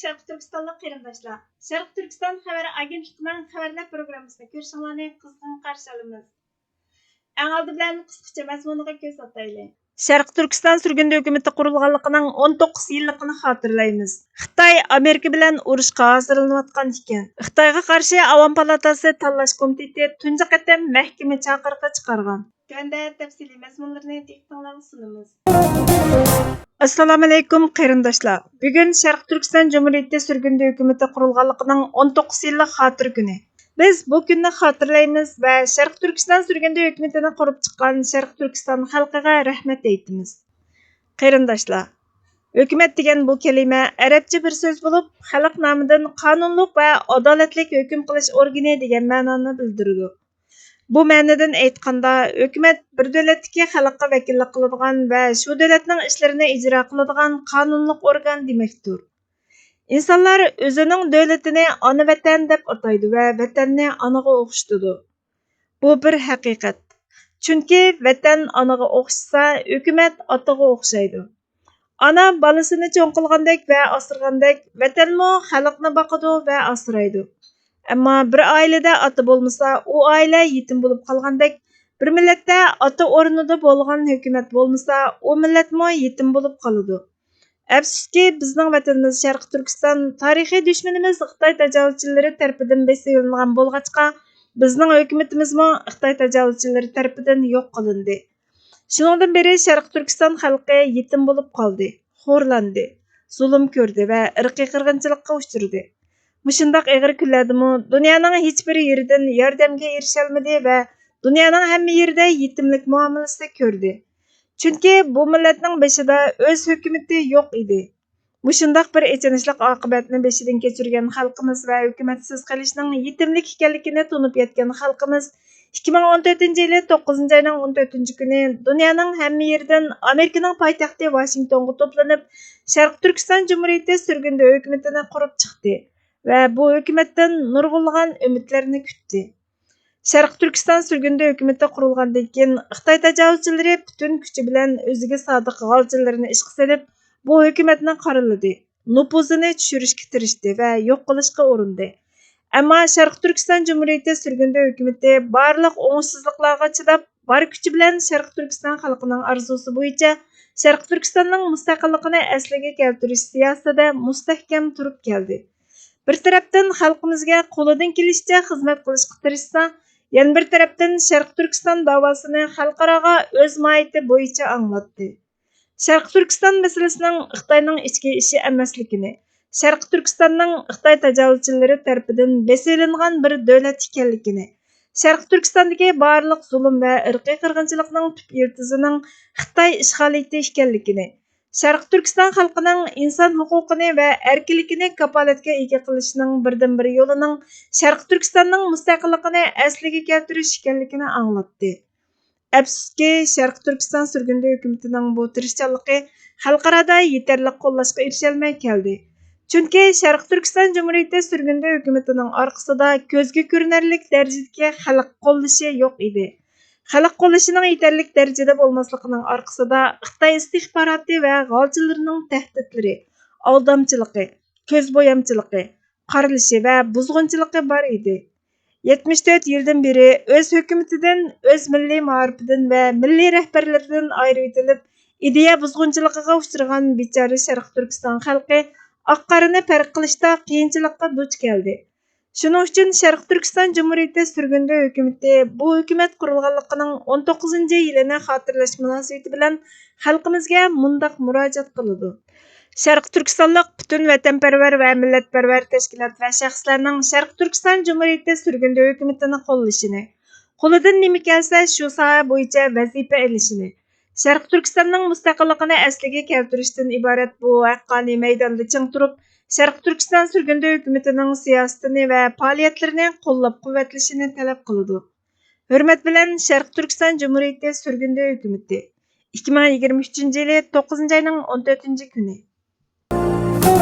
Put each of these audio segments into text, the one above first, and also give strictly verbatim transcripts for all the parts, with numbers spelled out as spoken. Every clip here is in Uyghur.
شەرقىي تۈركىستانلىق قېرىنداشلار، شەرقىي تۈركىستان خەۋەر ئاگېنتلىقىنىڭ خەۋەرلەر پروگراممىسىنى كۆرۈشۈڭلارنى قىزغىن قارشى ئالىمىز. ئەڭ ئالدى بىلەن قىسقىچە مەزمۇنىغا كۆز ئاتايلى. شەرقىي تۈركىستان سۈرگۈندە ھۆكۈمىتى قۇرۇلغانلىقىنىڭ ئون توققۇز يىللىقىنى خاتىرىلەيمىز. خىتاي ئامېرىكا بىلەن ئۇرۇشقا ھازىرلىنىۋاتقان ئىكەن. خىتايغا قارشى ئاۋام پالاتاسى تاللاش كومىتېتى تۇنجى قېتىم مەھكىمە چاقىرىقى چىقارغان. تۆۋەندە تەپسىلىي مەزمۇنلىرىنى دىققىتىڭلارغا سۇنىمىز. ئەسسالامۇئەلەيكۇم قېرىنداشلار. بۈگۈن شەرقىي تۈركىستان جۇمھۇرىيىتى سۈرگۈندە ھۆكۈمىتى قۇرۇلغانلىقىنىڭ ئون توققۇز يىللىق خاتىرە كۈنى. بىز بۇ كۈننى خاتىرىلەيمىز ۋە شەرقىي تۈركىستان سۈرگۈندە ھۆكۈمىتىنى قۇرۇپ چىققان شەرقىي تۈركىستان خەلقىگە رەھمەت ئېيتىمىز. قېرىنداشلار، ھۆكۈمەت دېگەن بۇ كەلىمە ئەرەبچە بىر سۆز بولۇپ، خەلق نامىدىن قانۇنلۇق ۋە ئادالەتلىك ھۆكۈم قىلىش ئورگىنى دېگەن مەنانى بىلدۈرىدۇ. بۇ مەنىدىن ئېيتقاندا، ھۆكۈمەت بىر دۆلەتتىكى خەلققە ۋەكىللىك قىلىدىغان ۋە شۇ دۆلەتنىڭ ئىشلىرىنى ئىجرا قىلىدىغان قانۇنلۇق ئورگان دېمەكتۇر. ئىنسانلار ئۆزىنىڭ دۆلىتىنى ئانا ۋەتەن دەپ ئاتايدۇ ۋە ۋەتەننى ئانىغا ئوخشىتىدۇ. بۇ بىر ھەقىقەت. چۈنكى ۋەتەن ئانىغا ئوخشىسا، ھۆكۈمەت ئاتىغا ئوخشايدۇ. ئانا بالىسىنى چوڭ قىلغاندەك ۋە ئاسرىغاندەك، ۋەتەنمۇ خەلقنى باقىدۇ ۋە ئاسرايدۇ. ئەمما بىر ئائىلىدە ئاتا بولمىسا، ئۇ ئائىلە يېتىم بولۇپ قالغاندەك، بىر مىللەتتە ئاتا ئورنىدا بولغان ھۆكۈمەت بولمىسا، ئۇ مىللەتمۇ يېتىم بولۇپ قالىدۇ. ئەپسۇسكى، بىزنىڭ ۋەتىنىمىز شەرقىي تۈركىستان تارىخىي دۈشمىنىمىز خىتاي تاجاۋۇزچىلىرى تەرىپىدىن بېسىۋېلىنغان بولغاچقا، بىزنىڭ ھۆكۈمىتىمىزمۇ خىتاي تاجاۋۇزچىلىرى تەرىپىدىن يوق قىلىندى. شۇنىڭدىن بېرى شەرقىي تۈركىستان خەلقى يېتىم بولۇپ قالدى، خورلاندى، زۇلۇم كۆردى ۋە ئىرقىي قىرغىنچىلىققا ئۇچرىدى. مۇشۇنداق ئېغىر كۈنلەردىمۇ دۇنيانىڭ ھېچ بىر يېرىدىن ياردەمگە ئېرىشەلمىدى ۋە دۇنيانىڭ ھەممە يېرىدە يېتىملىك مۇئامىلىسى كۆردى. چۈنكى بۇ مىللەتنىڭ بېشىدا ئۆز ھۆكۈمىتى يوق ئىدى. مۇشۇنداق بىر ئېچىنىشلىق ئاقىۋەتنى بېشىدىن كەچۈرگەن خەلقىمىز ۋە ھۆكۈمەتسىز قېلىشنىڭ يېتىملىك ئىكەنلىكىنى تونۇپ يەتكەن خەلقىمىز ئىككى مىڭ ئون تۆتىنچى يىلى توققۇزىنچى ئاينىڭ ئون تۆتىنچى كۈنى دۇنيانىڭ ھەممە يېرىدىن ئامېرىكىنىڭ پايتەختى ۋاشىنگتونغا توپلىنىپ، شەرقىي تۈركىستان جۇمھۇرىيىتى سۈرگۈندە ھۆكۈمىتىنى قۇرۇپ چىقتى ۋە بۇ ھۆكۈمەتتىن نۇرغۇنلىغان ئۈمىدلەرنى كۈتتى. شەرقىي تۈركىستان سۈرگۈندە ھۆكۈمىتى قۇرۇلغاندىن كېيىن، خىتاي تاجاۋۇزچىلىرى پۈتۈن كۈچى بىلەن ئۆزىگە سادىق غالچىلىرىنى ئىشقا سېلىپ، بۇ ھۆكۈمەتنى قارىلىدى، نوپۇزىنى چۈشۈرۈشكە تىرىشتى ۋە يوق قىلىشقا ئۇرۇندى. ئەمما شەرقىي تۈركىستان جۇمھۇرىيىتى سۈرگۈندە ھۆكۈمىتى بارلىق ئوڭۇشسىزلىقلارغا چىداپ، بار كۈچى بىلەن شەرقىي تۈركىستان خەلقىنىڭ ئارزۇسى بويىچە شەرقىي تۈركىستاننىڭ مۇستەقىللىقىنى ئەسلىگە كەلتۈرۈش سىياسىتىدە مۇستەھكەم تۇرۇپ كەلدى. بىر تەرەپتىن خەلقىمىزگە قولىدىن كېلىشىچە خىزمەت قىلىشقا تىرىشسا، يەنە بىر تەرەپتىن شەرقىي تۈركىستان داۋاسىنى خەلقئاراغا ئۆز ماھىيىتى بويىچە ئاڭلاتتى. شەرقىي تۈركىستان مەسىلىسىنىڭ خىتاينىڭ ئىچكى ئىشى ئەمەسلىكىنى، شەرقىي تۈركىستاننىڭ خىتاي تاجاۋۇزچىلىرى تەرىپىدىن بېسىۋېلىنغان بىر دۆلەت ئىكەنلىكىنى، شەرقىي تۈركىستاندىكى بارلىق زۇلۇم ۋە ئىرقىي قىرغىنچىلىقنىڭ تۈپ يىلتىزىنىڭ خىتاي ئىشغالىيىتى ئىكەنلىكىنى، شەرقىي تۈركىستان خەلقىنىڭ ئىنسان ھوقۇقىنى ۋە ئەركىنلىكىنى كاپالەتكە ئىگە قىلىشنىڭ بىردىنبىر يولىنىڭ شەرقىي تۈركىستاننىڭ مۇستەقىللىقىنى ئەسلىگە كەلتۈرۈش ئىكەنلىكىنى ئاڭلاتتى. ئەپسۇسكى، شەرقىي تۈركىستان سۈرگۈندە ھۆكۈمىتىنىڭ بۇ تىرىشچانلىقى خەلقئارادا يېتەرلىك قوللاشقا ئېرىشەلمەي كەلدى. چۈنكى شەرقىي تۈركىستان جۇمھۇرىيىتى سۈرگۈندە ھۆكۈمىتىنىڭ ئارقىسىدا كۆزگە كۆرۈنەرلىك دەرىجىدىكى خەلق قوللىشى يوق ئىدى. خەلق قوللىشىنىڭ يېتەرلىك دەرىجىدە بولماسلىقىنىڭ ئارقىسىدا خىتاي ئىستىخباراتى ۋە غالچىلىرىنىڭ تەھدىتلىرى، ئالدامچىلىقى، كۆز بويامچىلىقى، قارىلىشى ۋە بۇزغۇنچىلىقى بار ئىدى. يەتمىش تۆت يىلدىن بېرى ئۆز ھۆكۈمىتىدىن، ئۆز مىللىي مائارىپىدىن ۋە مىللىي رەھبەرلىرىدىن ئايرىۋېتىلىپ، ئىدىيە بۇزغۇنچىلىقىغا ئۇچرىغان بىچارە شەرقىي تۈركىستان خەلقى ئاق-قارىنى پەرق قىلىشتا قىيىنچىلىققا دۇچ كەلدى. شۇنىڭ ئۈچۈن شەرقىي تۈركىستان جۇمھۇرىيىتى سۈرگۈندە ھۆكۈمىتى بۇ ھۆكۈمەت قۇرۇلغانلىقىنىڭ ئون توققۇزىنچى يىلىنى خاتىرىلەش مۇناسىۋىتى بىلەن خەلقىمىزگە مۇنداق مۇراجىئەت قىلىدۇ. شەرقىي تۈركىستانلىق پۈتۈن ۋەتەنپەرۋەر ۋە مىللەتپەرۋەر تەشكىلات ۋە شەخسلەرنىڭ شەرقىي تۈركىستان جۇمھۇرىيىتى سۈرگۈندە ھۆكۈمىتىنى قوللىشىنى، قولىدىن نېمە كەلسە شۇ ساھە بويىچە ۋەزىپە ئېلىشىنى، شەرقىي تۈركىستاننىڭ مۇستەقىللىقىنى ئەسلىگە كەلتۈرۈشتىن ئىبارەت بۇ ھەققانىي مەيداندا چىڭ تۇرۇپ، شەرقىي تۈركىستان سۈرگۈندە ھۆكۈمىتىنىڭ سىياسىتىنى ۋە پائالىيەتلىرىنى قوللاپ-قۇۋۋەتلىشىنى تەلەپ قىلىدۇ. ھۆرمەت بىلەن، شەرقىي تۈركىستان جۇمھۇرىيىتى سۈرگۈندە ھۆكۈمىتى، ئىككى مىڭ يىگىرمە ئۈچىنچى يىلى توققۇزىنچى ئاينىڭ ئون تۆتىنچى كۈنى.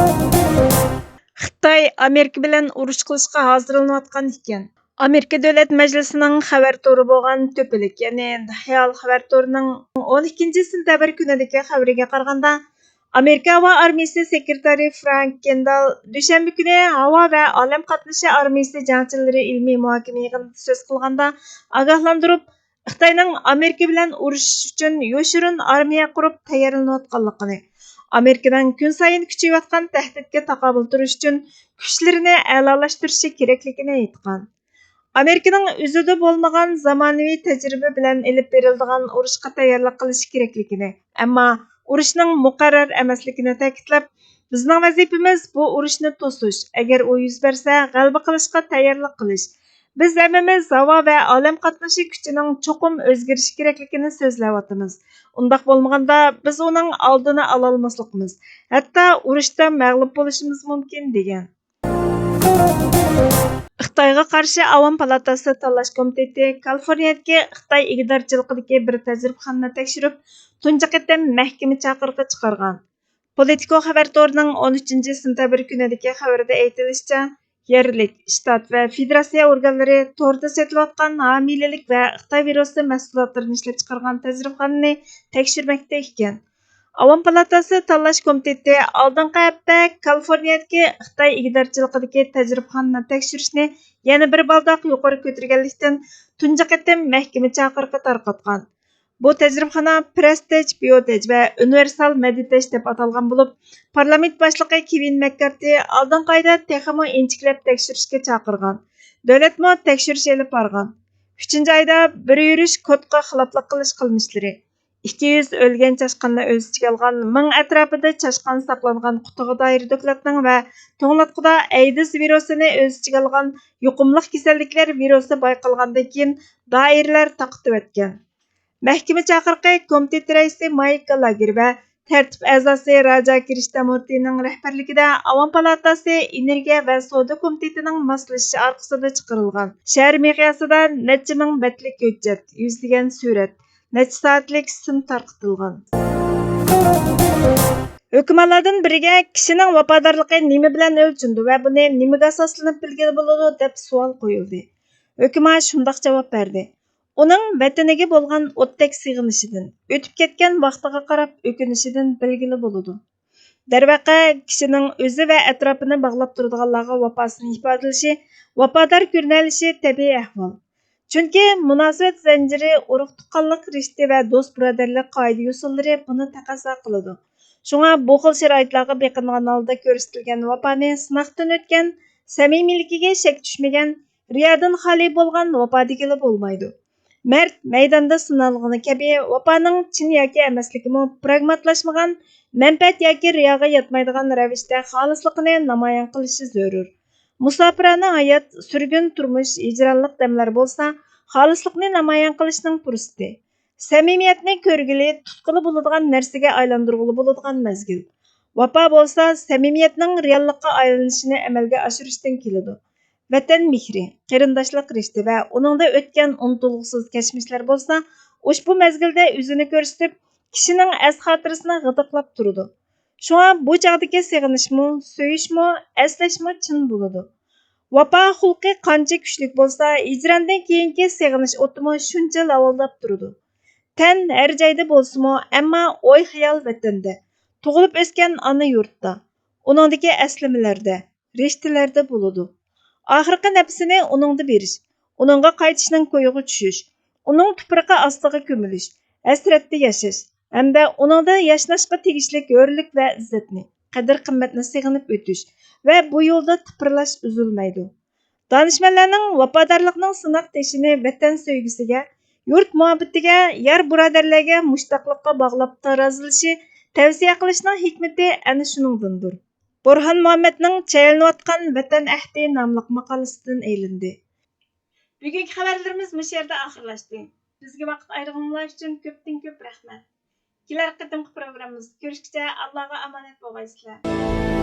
خىتاي ئامېرىكا بىلەن ئۇرۇش قىلىشقا ھازىرلىنىۋاتقان ئىكەن. ئامېرىكا دۆلەت مەجلىسىنىڭ خەۋەر تورى بولغان تۆپىلىك، يەنى دەھيال خەۋەر تورىنىڭ ئون ئىككىنچى سېنتەبىر كۈنىدىكى خەۋىرىگە قارىغاندا، ئامېرىكا ھاۋا ئارمىيىسى سېكرېتارى فرانك كېندال دۈشەنبە كۈنى ھاۋا ۋە ئالەم قاتنىشى ئارمىيىسى جەڭچىلىرى ئىلمىي مۇھاكىمە يىغىنىدا سۆز قىلغاندا ئاگاھلاندۇرۇپ، خىتاينىڭ ئامېرىكا بىلەن ئۇرۇشۇش ئۈچۈن يوشۇرۇن ئارمىيە قۇرۇپ تەييارلىنىۋاتقانلىقىنى، ئامېرىكىنىڭ كۈنسايىن كۈچىيىۋاتقان تەھدىتكە تاقابىل تۇرۇش ئۈچۈن كۈچلىرىنى ئەلالاشتۇرۇشى كېرەكلىكىنى ئېيتقان. ئامېرىكىنىڭ ئۆزىدە بولمىغان زامانىۋى تەجرىبە بىلەن ئېلىپ بېرىلىدىغان ئۇرۇشقا تەييارلىق قىلىشى كېرەكلىكىنى، ئەمما ئۇرۇشنىڭ مۇقەررەر ئەمەسلىكىنى تەكىتلەپ، بىزنىڭ ۋەزىپىمىز بۇ ئۇرۇشنى توسۇش، ئەگەر ئۇ يۈز بەرسە، غەلىبە قىلىشقا تەييارلىق قىلىش. بىز ھەممىمىز ھاۋا ۋە ئالەم قاتنىشى كۈچىنىڭ چوقۇم ئۆزگىرىشى كېرەكلىكىنى سۆزلەۋاتىمىز. ئۇنداق بولمىغاندا، بىز ئۇنىڭ ئالدىنى ئالالماسلىقىمىز، ھەتتا ئۇرۇشتا مەغلۇپ بولۇشىمىز مۇمكىن، دېگەن. خىتايغا قارشى ئاۋام پالاتاسى تاللاش كومىتېتى كالىفورنىيەدىكى خىتاي ئىگىدارچىلىقىدىكى بىر تەجرىبىخانىنى تەكشۈرۈپ، تۇنجى قېتىم مەھكىمە چاقىرىقى چىقارغان. پولىتىكو خەۋەر تورىنىڭ ئون ئۈچىنچى سېنتەبىر كۈنىدىكى خەۋىرىدە ئېيتىلىشىچە، يەرلىك، شتات ۋە فېدېراتسىيە ئورگانلىرى توردا سېتىلىۋاتقان ھامىلىلىك ۋە خىتاي ۋىرۇسى مەھسۇلاتلىرىنى ئىشلەپچىقارغان تەجرىبىخانىنى تەكشۈرمەكتە ئىكەن. ئاۋام پالاتاسى تاللاش كومىتېتى ئالدىنقى ھەپتە كالىفورنىيەدىكى خىتاي ئىگىدارچىلىقىدىكى تەجرىبىخانىنى تەكشۈرۈشنى يەنە بىر بالداق يۇقىرى كۆتۈرگەنلىكتىن، تۇنجى قېتىم مەھكىمە چاقىرىقى تارقاتقان. بۇ تەجرىبىخانا پرېستىج بىيوتېج ۋە ئۇنىۋېرسال مېدىتېج دەپ ئاتالغان بولۇپ، پارلامېنت باشلىقى كېۋىن مەككارتى ئالدىنقى ئايدا تېخىمۇ ئىنچىكىلەپ تەكشۈرۈشكە چاقىرغان. دۆلەتمۇ تەكشۈرۈش ئېلىپ بارغان. ئۈچىنچى ئايدا بىر يۈرۈش كودقا خىلاپلىق قىلىش قىلمىشلىرى، ئىككى يۈز ئۆلگەن چاشقاننى ئۆز ئىچىگە ئالغان مىڭ ئەتراپىدا چاشقان ساقلانغان قۇتىغا دائىر دوكلاتنىڭ ۋە توڭلاتقۇدا ئەيدىز ۋىرۇسىنى ئۆز ئىچىگە ئالغان يۇقۇملۇق كېسەللىكلەر ۋىرۇسى بايقالغاندىن كېيىن دائىرىلەر تارقىتىۋەتكەن. مەھكىمە چاقىرىقى كومىتېت رەئىسى مايك گالاگېر ۋە تەرتىپ ئەزاسى راجا كرىشنامۇرتىنىڭ رەھبەرلىكىدە ئاۋام پالاتاسى ئېنېرگىيە ۋە سودا كومىتېتىنىڭ ماسلىشىشى ئارقىسىدا چىقىرىلغان شەھەر مىقياسىدا نەچچە مىڭ بەتلىك ھۆججەت، يۈزلىگەن سۈرەت، نەچچە سائەتلىك سىم تارقىتىلغان. ھۆكۈماللاردىن بىرىگە كىشىنىڭ ۋاپادارلىقى نېمە بىلەن ئۆلچىنىدۇ ۋە بۇنى نېمىگە ئاساسلىنىپ بىلگىلى بولىدۇ؟ دەپ سوئال قويۇلدى. ھۆكۈما شۇنداق جاۋاب بەردى: ئۇنىڭ ۋەتىنىگە بولغان ئوتتەك سېغىنىشىدىن، ئۆتۈپ كەتكەن ۋاقتىغا قاراپ ئۆكۈنۈشىدىن بىلگىلى بولىدۇ. دەرۋەقە، كىشىنىڭ ئۆزى ۋە ئەتراپىنى باغلاپ تۇرىدىغانلارغا ۋاپاسىنى ئىپادىلىشى، ۋاپادار كۆرۈنەلىشى تەبىئىي ئەھۋال. چۈنكى مۇناسىۋەت زەنجىرى، ئۇرۇق-تۇغقانلىق رىشتە ۋە دوست-بۇرادەرلىك قائىدە-يوسۇنلىرى بۇنى تەقەززا قىلىدۇ. شۇڭا بۇ خىل شارائىتلارغا بېقىنغان ھالدا كۆرسىتىلگەن ۋاپانى سىناقتىن ئۆتكەن، سەمىمىيلىكىگە شەك چۈشمىگەن، رىيادىن خالىي بولغان ۋاپا دېگىلى بولمايدۇ. مەرد مەيداندا سىنالغىنى كەبى، ۋاپانىڭ چىن ياكى ئەمەسلىكىمۇ پراگماتلاشمىغان، مەنپەئەت ياكى رىياغا ياتمايدىغان رەۋىشتە خالىسلىقىنى نامايان قىلىشى زۆرۈر. مۇساپىرانە ھايات، سۈرگۈن تۇرمۇش، ھىجرانلىق دەملەر بولسا خالىسلىقنى نامايان قىلىشنىڭ پۇرسىتى. سەمىمىيەتنى كۆرگىلى، تۇتقىلى بولىدىغان نەرسىگە ئايلاندۇرغىلى بولىدىغان مەزگىل. ۋاپا بولسا سەمىمىيەتنىڭ رېئاللىققا ئايلىنىشىنى ئەمەلگە ئاشۇرۇشتىن كېلىدۇ. ۋەتەن مېھرى، قېرىنداشلىق رىشتە ۋە ئۇنىڭدا ئۆتكەن ئۇنتۇلغۇسىز كەچمىشلەر بولسا ئۇشبۇ مەزگىلدە ئۆزىنى كۆرسىتىپ، كىشىنىڭ ئەس-خاتىرىسىنى غىدىقلاپ تۇرىدۇ. شۇڭا بۇ چاغدىكى سېغىنىشمۇ، سۆيۈشمۇ، ئەسلەشمۇ چىن بولىدۇ. ۋاپا خۇلقى قانچە كۈچلۈك بولسا، ھىجراندىن كېيىنكى سېغىنىش ئوتىمۇ شۇنچە لاۋۇلداپ تۇرىدۇ. تەن ھەر جايدا بولسىمۇ، ئەمما ئوي-خىيال ۋەتەندە، تۇغۇلۇپ ئۆسكەن ئانا يۇرتتا، ئۇنىڭدىكى ئەسلىمىلەردە، رىشتىلەردە بولىدۇ. ئاخىرقى نەپىسىنى ئۇنىڭدا بېرىش، ئۇنىڭغا قايتىشنىڭ كويىغا چۈشۈش، ئۇنىڭ تۇپرىقى ئاستىغا كۆمۈلۈش، ھەسرەتتە ياشاش ھەمدە ئۇنىڭدا ياشناشقا تېگىشلىك ھۆرلۈك ۋە ئىززەتنى، قەدىر-قىممەتنى سېغىنىپ ئۆتۈش ۋە بۇ يولدا تىپىرلاش ئۈزۈلمەيدۇ. دانىشمەنلەرنىڭ ۋاپادارلىقنىڭ سىناق تېشىنى ۋەتەن سۆيگۈسىگە، يۇرت مۇھەببىتىگە، يار-بۇرادەرلەرگە مۇشتاقلىققا باغلاپ تارازىلىشى، تەۋسىيە قىلىشنىڭ ھېكمىتى ئەنە شۇنىڭدىندۇر. بۇرھان مۇھەممەدنىڭ چايلىنىۋاتقان ۋەتەن ئەھدى ناملىق ماقالىسىدىن ئېلىندى. بۈگۈنكى خەۋەرلىرىمىز مۇشۇ يەردە ئاخىرلاشتى. بىزگە ۋاقىت ئايرىغىنىڭلار ئۈچۈن كۆپتىن كۆپ رەھمەت. كېلەر قېتىمقى پروگراممىمىزدا كۆرۈشكىچە ئاللاغا ئامانەت بولغايسىلەر.